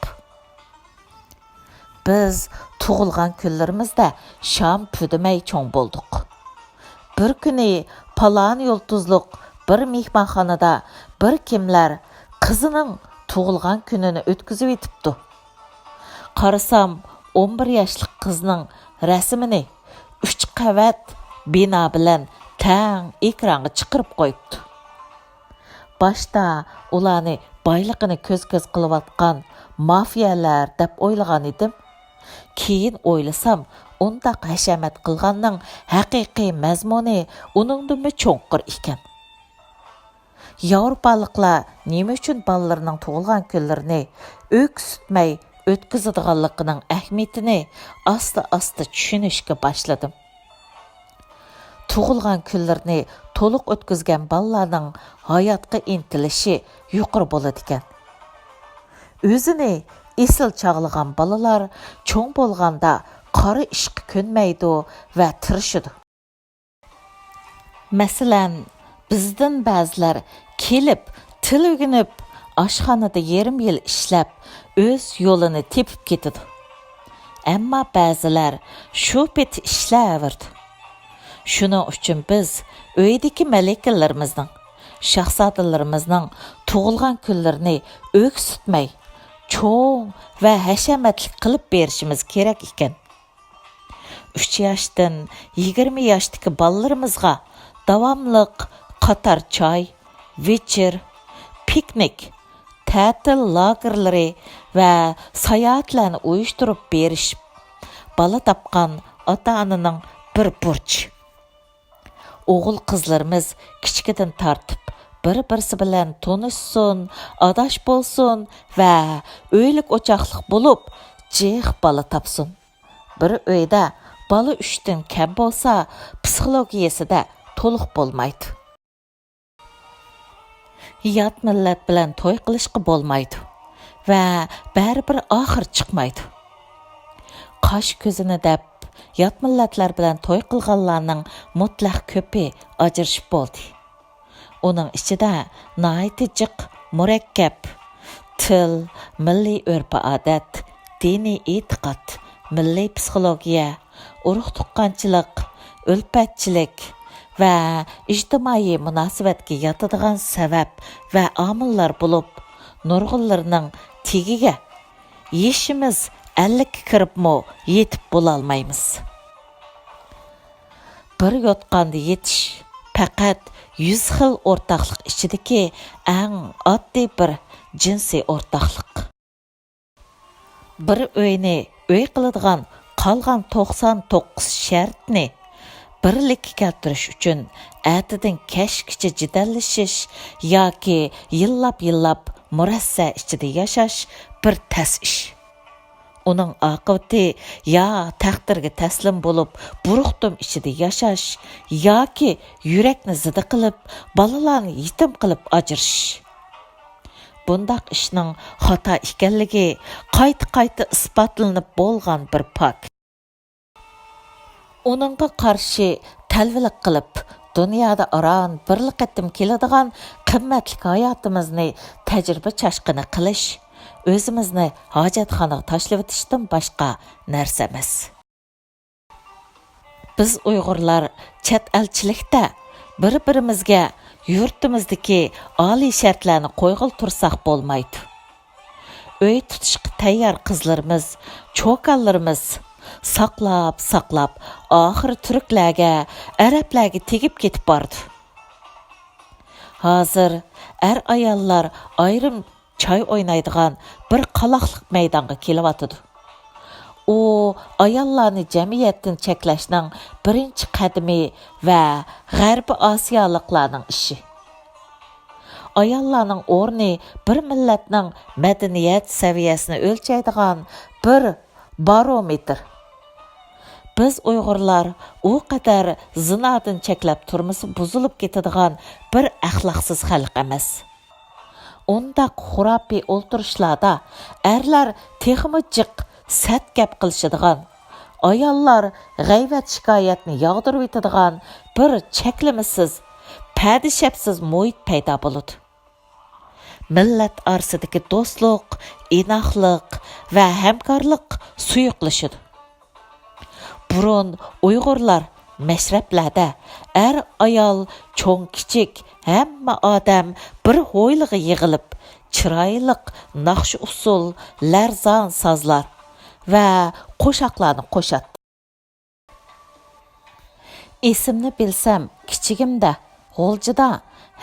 بىز تۇغۇلغان كۈنلىرىمىزدە شام پۈدىمەي چوڭ بولدۇق. بىر كۈنى پالان يۇلتۇزلۇق بىر مېھمانخانىدا بىر كىملەر قىزىنىڭ تۇغۇلغان كۈنىنى ئۆتكۈزۈۋېتىپتۇ. قارىسام، ئون بىر ياشلىق قىزنىڭ رەسىمىنى ئۈچ قەۋەت بىنا بىلەن تەڭ ئېكرانغا چىقىرىپ قويۇپتۇ. باشتا ئۇلارنى بايلىقىنى كۆز-كۆز قىلىۋاتقان مافىيەلەر دەپ ئويلىغان ئىدىم. كېيىن ئويلىسام، ئۇنداق ھەشەمەت قىلغاننىڭ ھەقىقىي مەزمۇنى ئۇنىڭدىنمۇ چوڭقۇر ئىكەن. ياۋروپالىقلار نېمە ئۈچۈن بالىلىرىنىڭ تۇغۇلغان كۈنلىرىنى ئۆكسۈتمەي ئۆتكۈزىدىغانلىقىنىڭ ئەھمىيىتىنى ئاستا-ئاستا چۈشىنىشكە باشلىدىم. تۇغۇلغان كۈنلىرىنى تولۇق ئۆتكۈزگەن بالىلارنىڭ ھاياتقا ئىنتىلىشى يۇقىرى بولىدىكەن. ئۆزىنى ئېسىل چاغلىغان بالىلار چوڭ بولغاندا قارا ئىشقا كۆنمەيدۇ ۋە تىرىشىدۇ. مەسىلەن، بىزدىن بەزىلەر كېلىپ، تىل ئۆگىنىپ، ئاشخانىدا يېرىم يىل ئىشلەپ، ئۆز يولىنى تېپىپ كېتىدۇ. ئەمما بەزىلەر شۇ پېتى ئىشلەۋېرىدۇ. شۇنىڭ ئۈچۈن بىز ئۆيدىكى مەلىكىلىرىمىزنىڭ، شاھزادىلىرىمىزنىڭ تۇغۇلغان كۈنلىرىنى ئۆكسۈتمەي، چوڭ ۋە ھەشەمەتلىك قىلىپ بېرىشىمىز كېرەك ئىكەن. ئۈچ ياشتىن يىگىرمە ياشتىكى بالىلىرىمىزغا داۋاملىق قاتار چاي، ۋىچىر، پىكنىك، تەتىل لاگېرلىرى ۋە ساياھەتلەرنى ئۇيۇشتۇرۇپ بېرىش بالا تاپقان ئاتا-ئانىنىڭ بىر بۇرچى. ئوغۇل-قىزلىرىمىز كىچىكىدىن تارتىپ بىر-بىرسى بىلەن تونۇشسۇن، ئاداش بولسۇن ۋە ئۆيلۈك-ئوچاقلىق بولۇپ، جىق بالا تاپسۇن. بىر ئۆيدە بالا ئۈچتىن كەم بولسا، پسىخولوگىيەسىدە تولۇق بولمايدۇ. يات مىللەت بىلەن توي قىلىشقا بولمايدۇ ۋە بەرىبىر ئاخىرى چىقمايدۇ. قاش كۆزىنى دەپ، يات مىللەتلەر بىلەن توي قىلغانلارنىڭ مۇتلەق كۆپى ئاجرىشىپ بولدى. ئۇنىڭ ئىچىدە ناھايىتى جىق، مۇرەككەپ تىل، مىللىي ئۆرپ-ئادەت، دىنىي ئېتىقاد، مىللىي پسىخولوگىيە، ئۇرۇق-تۇغقانچىلىق، ئۈلپەتچىلىك ۋە ئىجتىمائىي مۇناسىۋەتكە ياتىدىغان سەۋەب ۋە ئامىللار بولۇپ، نۇرغۇنلىرىنىڭ تېگىگە يېشىمىز ئەللىككە كىرىپمۇ يېتىپ بولالمايمىز. بىر يوتقاندا يېتىش پەقەت يۈز خىل ئورتاقلىق ئىچىدىكى ئەڭ ئاددىي بىر جىنسىي ئورتاقلىق. بىر ئۆينى ئۆي قىلىدىغان قالغان توقسان توققۇز شەرتنى بىرلىككە كەلتۈرۈش ئۈچۈن ئەتىدىن كەچكىچە جېدەللىشىش ياكى يىللاپ-يىللاپ مۇرەسسە ئىچىدە ياشاش بىر تەس ئىش. ئۇنىڭ ئاقىۋىتى يا تەقدىرگە تەسلىم بولۇپ، بۇرۇقتۇم ئىچىدە ياشاش ياكى يۈرەكنى زىدە قىلىپ، بالىلارنى يېتىم قىلىپ ئاجرىشىش. بۇنداق ئىشنىڭ خاتا ئىكەنلىكى قايتا-قايتا ئىسپاتلىنىپ بولغان بىر پاكىت. ئۇنىڭغا قارشى تەلۋىلىك قىلىپ، دۇنيادا ئاران بىرلا قېتىم كېلىدىغان قىممەتلىك ھاياتىمىزنى تەجرىبە چاشقىنى قىلىش، ئۆزىمىزنى ھاجەتخانىغا تاشلىۋېتىشتىن باشقا نەرسە ئەمەس. بىز ئۇيغۇرلار چەت ئەلچىلىكتە بىر-بىرىمىزگە يۇرتىمىزدىكى ئالىي شەرتلەرنى قويغىلى تۇرساق بولمايدۇ. ئۆي تۇتۇشقا تەييار قىزلىرىمىز، چوكانلىرىمىز ساقلاپ-ساقلاپ، ئاخىرى تۈركلەرگە، ئەرەبلەرگە تېگىپ كېتىپ بارىدۇ. ھازىر ئەر-ئاياللار ئايرىم چاي ئوينايدىغان بىر قالاقلىق مەيدانغا كېلىۋاتىدۇ. ئۇ ئاياللارنى جەمئىيەتتىن چەكلەشنىڭ بىرىنچى قەدىمى ۋە غەربىي ئاسىيالىقلارنىڭ ئىشى. ئاياللارنىڭ ئورنى بىر مىللەتنىڭ مەدەنىيەت سەۋىيەسىنى ئۆلچەيدىغان بىر بارومېتىر. بىز ئۇيغۇرلار ئۇ قەدەر زىنادىن چەكلەپ تۇرمىسا بۇزۇلۇپ كېتىدىغان بىر ئەخلاقسىز خەلق ئەمەس. ئۇنداق خۇراپىي ئولتۇرۇشلاردا ئەرلەر تېخىمۇ جىق سەت گەپ قىلىشىدىغان، ئاياللار غەيۋەت-شىكايەتنى ياغدۇرۇۋېتىدىغان بىر چەكلىمىسىز، پەدىشەپسىز مۇھىت پەيدا بولىدۇ. مىللەت ئارىسىدىكى دوستلۇق، ئىناقلىق ۋە ھەمكارلىق سۇيۇقلىشىدۇ. بۇرۇن ئۇيغۇرلار مەشرەپلەردە ئەر-ئايال، چوڭ-كىچىك، ھەممە ئادەم بىر ھويلىغا يىغىلىپ، چىرايلىق ناخشا-ئۇسسۇل، لەرزان سازلار ۋە قوشاقلارنى قوشاتتى. ئېسىمنى بىلسەم، كىچىكىمدە غۇلجىدا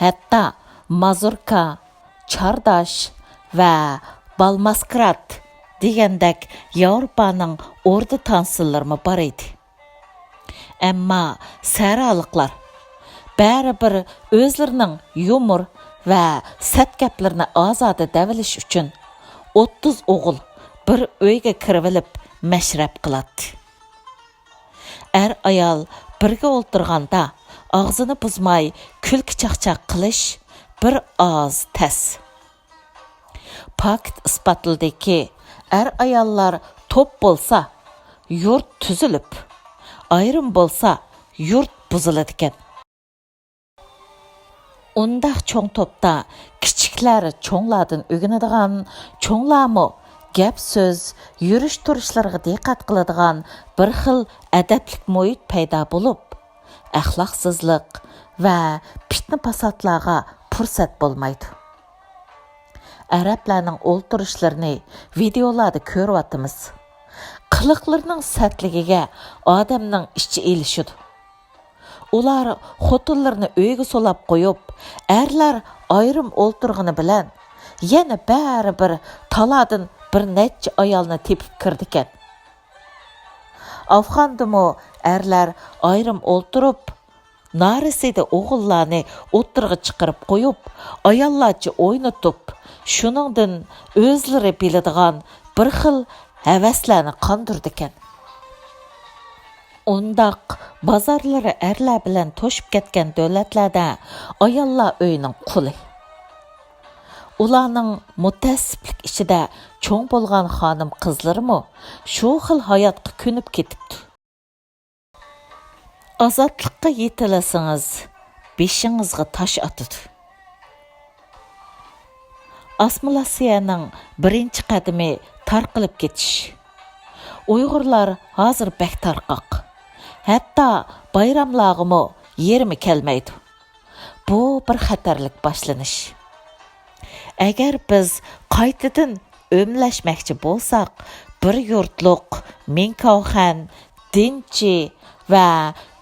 ھەتتا مازۇركا، چارداش ۋە بالماسكرات دېگەندەك ياۋروپانىڭ ئوردا تانسىلىرىمۇ بار ئىدى. ئەمما سەھرالىقلار بەرىبىر ئۆزلىرىنىڭ يۇمۇر ۋە سەت گەپلىرىنى ئازادە دەۋېلىش ئۈچۈن ئوتتۇز ئوغۇل بىر ئۆيگە كىرىۋېلىپ مەشرەپ قىلاتتى. ئەر-ئايال بىرگە ئولتۇرغاندا ئاغزىنى بۇزماي كۈلكە-چاقچاق قىلىش بىر ئاز تەس. پاكىت ئىسپاتلىدىكى، ئەر-ئاياللار توپ بولسا، يۇرت تۈزۈلۈپ، ئايرىم بولسا، يۇرت بۇزۇلىدىكەن. ئۇنداق چوڭ توپتا كىچىكلەر چوڭلاردىن ئۆگىنىدىغان، چوڭلارمۇ گەپ-سۆز، يۈرۈش-تۇرۇشلىرىغا دىققەت قىلىدىغان بىر خىل ئەدەپلىك مۇھىت پەيدا بولۇپ، ئەخلاقسىزلىق ۋە پىتنە-پاساتلارغا پۇرسەت بولمايدۇ. ئەرەبلەرنىڭ ئولتۇرۇشلىرىنى ۋىدېئولاردا كۆرۈۋاتىمىز. قىلىقلىرىنىڭ سەتلىكىگە ئادەمنىڭ ئىچى ئېلىشىدۇ. ئۇلار خوتۇنلىرىنى ئۆيگە سولاپ قويۇپ، ئەرلەر ئايرىم ئولتۇرغىنى بىلەن، يەنە بەرىبىر تالادىن بىر نەچچە ئايالنى تېپىپ كىرىدىكەن. ئافغاندىمۇ ئەرلەر ئايرىم ئولتۇرۇپ، نارەسىدە ئوغۇللارنى ئوتتۇرىغا چىقىرىپ قويۇپ، ئاياللارچە ئوينىتىپ، شۇنىڭدىن ئۆزلىرى بىلىدىغان بىر خىل ھەۋەسلەرنى قاندۇرىدىكەن. ئۇنداق بازارلىرى ئەرلەر بىلەن توشۇپ كەتكەن دۆلەتلەردە ئاياللار ئۆينىڭ قۇلى. ئۇلارنىڭ مۇتەئەسسىپلىك ئىچىدە چوڭ بولغان خانىم-قىزلىرىمۇ شۇ خىل ھاياتقا كۆنۈپ كېتىپتۇ. ئازادلىققا يېتىلسىڭىز، بېشىڭىزغا تاش ئاتىدۇ. ئاسسىمىلياتسىيەنىڭ بىرىنچى قەدىمى تارقىلىپ كېتىش. ئۇيغۇرلار ھازىر بەك تارقاق. ھەتتا بايراملارغىمۇ يېرىمى كەلمەيدۇ. بۇ بىر خەتەرلىك باشلىنىش. ئەگەر بىز قايتىدىن ئۆملەشمەكچى بولساق، بىر يۇرتلۇق مىڭكاۋخەن، دىنچى ۋە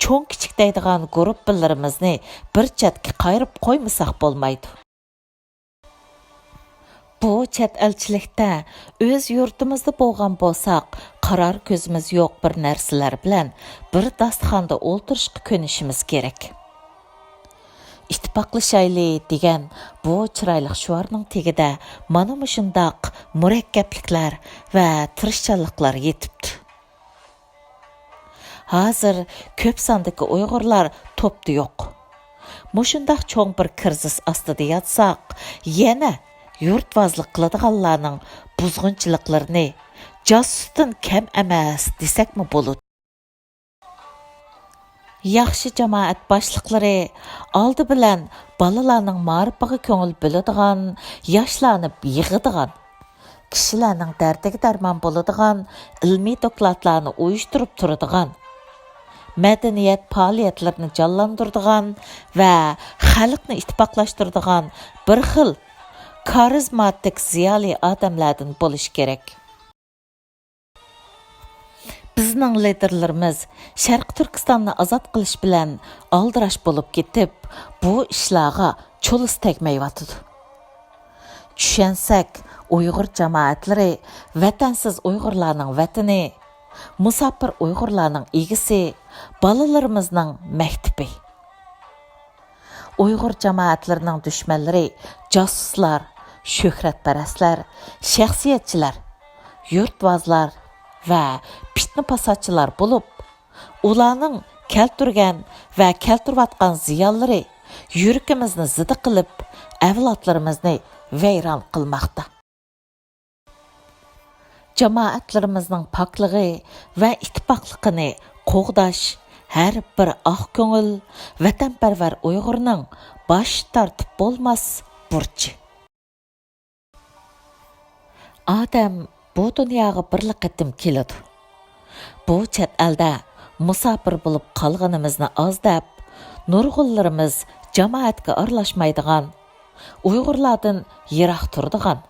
چوڭ-كىچىك دەيدىغان گۇرۇپپىلىرىمىزنى بىر چەتكە قايرىپ قويمىساق بولمايدۇ. بۇ چەت ئەلچىلىكتە ئۆز يۇرتىمىزدا بولغان بولساق، قارار كۆزىمىز يوق بىر نەرسىلەر بىلەن بىر داستىخاندا ئولتۇرۇشقا كۆنۈشىمىز كېرەك. ئىتتىپاقلىشايلى دېگەن بۇ چىرايلىق شوئارنىڭ تېگىدە مانا مۇشۇنداق مۇرەككەپلىكلەر ۋە تىرىشچانلىقلار يېتىپتۇ. ھازىر كۆپ ساندىكى ئۇيغۇرلار توپتا يوق. مۇشۇنداق چوڭ بىر كىرىزىس ئاستىدا ياتساق، يەنە يۇرتۋازلىق قىلىدىغانلارنىڭ بۇزغۇنچىلىقلىرىنى جاسۇستىن كەم ئەمەس دېسەكمۇ بولىدۇ. ياخشى جامائەت باشلىقلىرى ئالدى بىلەن بالىلارنىڭ مائارىپىغا كۆڭۈل بۆلىدىغان، ياشلارنى يىغىدىغان، كىشىلەرنىڭ دەردىگە دەرمان بولىدىغان ئىلمىي دوكلاتلارنى ئۇيۇشتۇرۇپ تۇرىدىغان، مەدەنىيەت پائالىيەتلىرىنى جانلاندۇرىدىغان ۋە خەلقنى ئىتتىپاقلاشتۇرىدىغان بىر خىل كارىزماتىك زىيالىي ئادەملەردىن بولۇشى كېرەك. بىزنىڭ لىدېرلىرىمىز شەرقىي تۈركىستاننى ئازاد قىلىش بىلەن ئالدىراش بولۇپ كېتىپ، بۇ ئىشلارغا چولىسى تەگمەيۋاتىدۇ. چۈشەنسەك، ئۇيغۇر جامائەتلىرى ۋەتەنسىز ئۇيغۇرلارنىڭ ۋەتىنى، مۇساپىر ئۇيغۇرلارنىڭ ئىگىسى، بالىلىرىمىزنىڭ مەكتىپى. ئۇيغۇر جامائەتلىرىنىڭ دۈشمەنلىرى جاسۇسلار، شۆھرەتپەرەسلەر، شەخسىيەتچىلەر، يۇرتۋازلار ۋە پىتنە-پاساتچىلار بولۇپ، ئۇلارنىڭ كەلتۈرگەن ۋە كەلتۈرۈۋاتقان زىيانلىرى يۈرىكىمىزنى زىدە قىلىپ، ئەۋلادلىرىمىزنى ۋەيران قىلماقتا. جامائەتلىرىمىزنىڭ پاكلىقى ۋە ئىتتىپاقلىقىنى قوغداش ھەر بىر ئاق كۆڭۈل، ۋەتەنپەرۋەر ئۇيغۇرنىڭ باش تارتىپ بولماس بۇرچى. ئادەم بۇ دۇنياغا بىرلا قېتىم كېلىدۇ. بۇ چەت ئەلدە مۇساپىر بولۇپ قالغىنىمىزنى ئاز دەپ، نۇرغۇنلىرىمىز جامائەتكە ئارىلاشمايدىغان، ئۇيغۇرلاردىن يىراق تۇرىدىغان،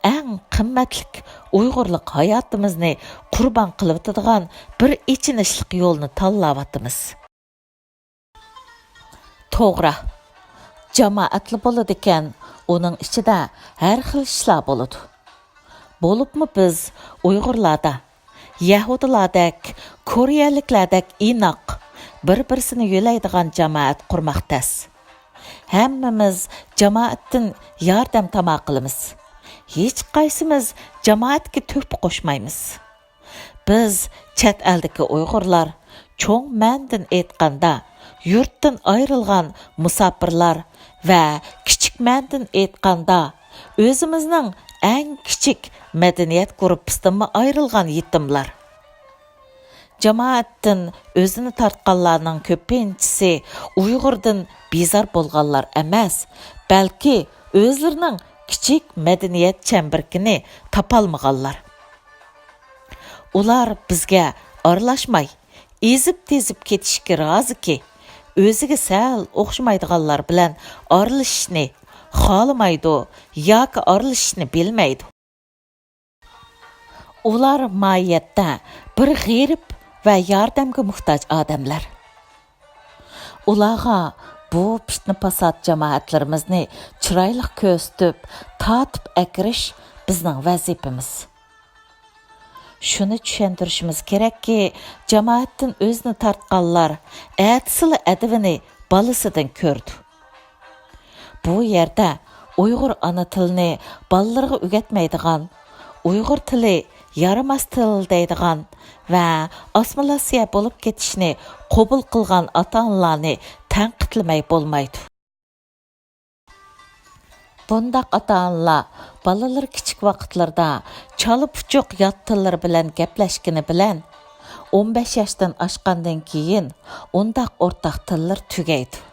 ئەڭ قىممەتلىك ئۇيغۇرلۇق ھاياتىمىزنى قۇربان قىلىۋېتىدىغان بىر ئېچىنىشلىق يولنى تاللاۋاتىمىز. توغرا، جامائەتلا بولىدىكەن، ئۇنىڭ ئىچىدە ھەر خىل ئىشلار بولىدۇ. بولۇپمۇ بىز ئۇيغۇرلاردا يەھۇدىيلاردەك، كورېيەلىكلەردەك ئىناق، بىر-بىرسىنى يۆلەيدىغان جامائەت قۇرماق تەس. ھەممىمىز جامائەتتىن ياردەم تاما قىلىمىز. ھېچقايسىمىز جامائەتكە تۆھپە قوشمايمىز. بىز چەت ئەلدىكى ئۇيغۇرلار، چوڭ مەنىدىن ئېيتقاندا، يۇرتتىن ئايرىلغان مۇساپىرلار ۋە كىچىك مەنىدىن ئېيتقاندا، ئۆزىمىزنىڭ ئەڭ كىچىك مەدەنىيەت گۇرۇپپىسىدىنمۇ ئايرىلغان يېتىملار. جامائەتتىن ئۆزىنى تارتقانلارنىڭ كۆپىنچىسى ئۇيغۇردىن بىزار بولغانلار ئەمەس، بەلكى ئۆزلىرىنىڭ كىچىك مەدەنىيەت چەمبىرىكىنى تاپالمىغانلار. ئۇلار بىزگە ئارىلاشماي، ئېزىپ-تېزىپ كېتىشكە رازىكى، ئۆزىگە سەل ئوخشىمايدىغانلار بىلەن ئارىلىشىشنى خالىمايدۇ ياكى ئارىلىشىشنى بىلمەيدۇ. ئۇلار ماھىيەتتە بىر غېرىب ۋە ياردەمگە موھتاج ئادەملەر. ئۇلارغا بۇ پىتنە-پاسات جامائەتلىرىمىزنى چىرايلىق كۆرسىتىپ، تارتىپ ئەكىرىش بىزنىڭ ۋەزىپىمىز. شۇنى چۈشەندۈرۈشىمىز كېرەككى، جامائەتتىن ئۆزىنى تارتقانلار ئەتىسىلا ئەدىۋىنى بالىسىدىن كۆرىدۇ. بۇ يەردە ئۇيغۇر ئانا تىلىنى بالىلىرىغا ئۆگەتمەيدىغان، ئۇيغۇر تىلى يارىماس تىل دەيدىغان ۋە ئاسسىمىلياتسىيە بولۇپ كېتىشنى قوبۇل قىلغان ئاتا-ئانىلارنى تەنقىدلىمەي بولمايدۇ. بۇنداق ئاتا-ئانىلار بالىلىرى كىچىك ۋاقىتلىرىدا چالا-پۇچۇق يات تىللىرى بىلەن گەپلەشكىنى بىلەن، ئون بەش ياشتىن ئاشقاندىن كېيىن ئۇنداق ئورتاق تىللىرى تۈگەيدۇ.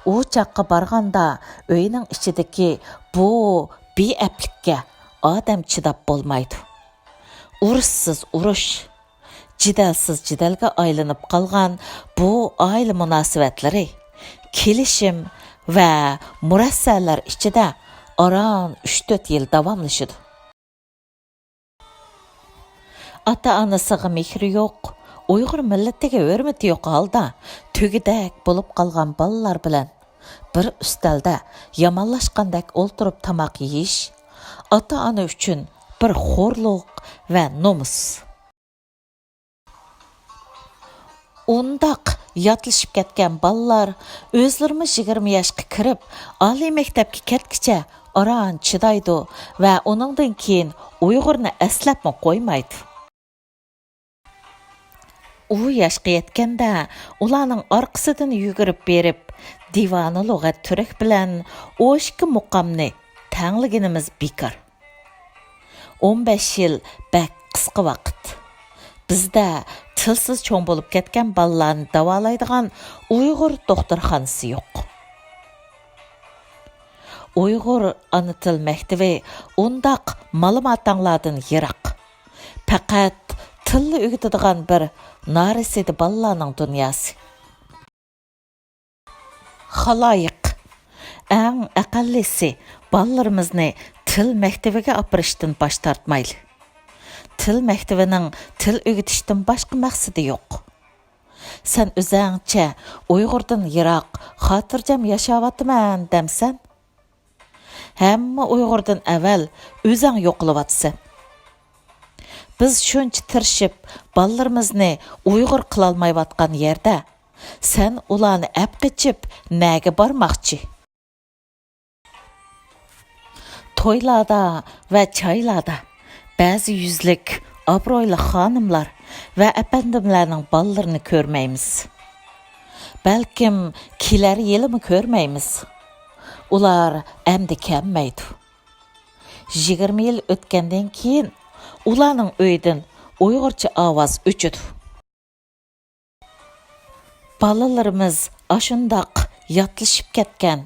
ئۇ چاغقا بارغاندا ئۆينىڭ ئىچىدىكى بۇ بىئەپلىككە ئادەم چىداپ بولمايدۇ. ئۇرۇشسىز ئۇرۇش، جېدەلسىز جېدەلگە ئايلىنىپ قالغان بۇ ئائىلە مۇناسىۋەتلىرى كېلىشىم ۋە مۇرەسسەلەر ئىچىدە ئاران ئۈچ تۆت يىل داۋاملىشىدۇ. ئاتا-ئانىسىغا مېھرى يوق، ئۇيغۇر مىللىتىگە ھۆرمىتى يوق ھالدا تۆگىدەك بولۇپ قالغان بالىلار بىلەن بىر ئۈستەلدە يامانلاشقاندەك ئولتۇرۇپ تاماق يېيىش ئاتا-ئانا ئۈچۈن بىر خورلۇق ۋە نومۇس. ئۇنداق ياتلىشىپ كەتكەن بالىلار ئۆزلىرىمۇ يىگىرمە ياشقا كىرىپ، ئالىي مەكتەپكە كەتكىچە ئاران چىدايدۇ ۋە ئۇنىڭدىن كېيىن ئۇيغۇرنى ئەسلەپمۇ قويمايدۇ. ئۇ ياشقا يەتكەندە ئۇلارنىڭ ئارقىسىدىن يۈگۈرۈپ بېرىپ، دىۋانە لۇغەت تۈرك بىلەن ئون ئىككى مۇقامنى تەڭلىگىنىمىز بىكار. ئون بەش يىل بەك قىسقا ۋاقىت. بىزدە تىلسىز چوڭ بولۇپ كەتكەن بالىلارنى داۋالايدىغان ئۇيغۇر دوختۇرخانىسى يوق. ئۇيغۇر ئانا تىل مەكتىۋى ئۇنداق مالا-ماتاڭلاردىن يىراق. پەقەت تىللا ئۆگىتىدىغان بىر نارەسىدە بالىلارنىڭ دۇنياسى. خالايىق، ئەڭ ئەقەللىسى بالىلىرىمىزنى تىل مەكتىۋىگە ئاپىرىشتىن باش تارتمايلى. تىل مەكتىۋىنىڭ تىل ئۆگىتىشتىن باشقا مەقسىتى يوق. سەن ئۆزەڭچە ئۇيغۇردىن يىراق، خاتىرجەم ياشاۋاتىمەن دەمسەن؟ ھەممە ئۇيغۇردىن ئەۋەل ئۆزەڭ يوقىلىۋاتىسەن. بىز شۇنچە تىرىشىپ، بالىلىرىمىزنى ئۇيغۇر قىلالمايۋاتقان يەردە، سەن ئۇلارنى ئەپ قېچىپ، نەگە بارماقچى؟ تويلاردا ۋە چايلاردا بەزى يۈزلۈك ئابرۇيلۇق خانىملار ۋە ئەپەندىملەرنىڭ بالىلىرىنى كۆرمەيمىز. بەلكىم كېلەر يىلىمۇ كۆرمەيمىز. ئۇلار ئەمدى كەلمەيدۇ. يىگىرمە يىل ئۆتكەندىن كېيىن ئۇلارنىڭ ئۆيىدىن ئۇيغۇرچە ئاۋاز ئۆچىدۇ. بالىلىرىمىز ئاشۇنداق ياتلىشىپ كەتكەن.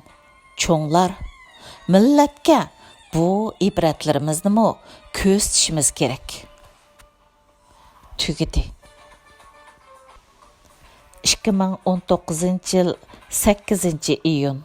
چوڭلار، مىللەتكە بۇ ئىبرەتلىرىمىزنىمۇ كۆرسىتىشىمىز كېرەك. تۈگىدى. ئىككى مىڭ ئون توققۇزىنچى يىل، سەككىزىنچى ئىيۇن،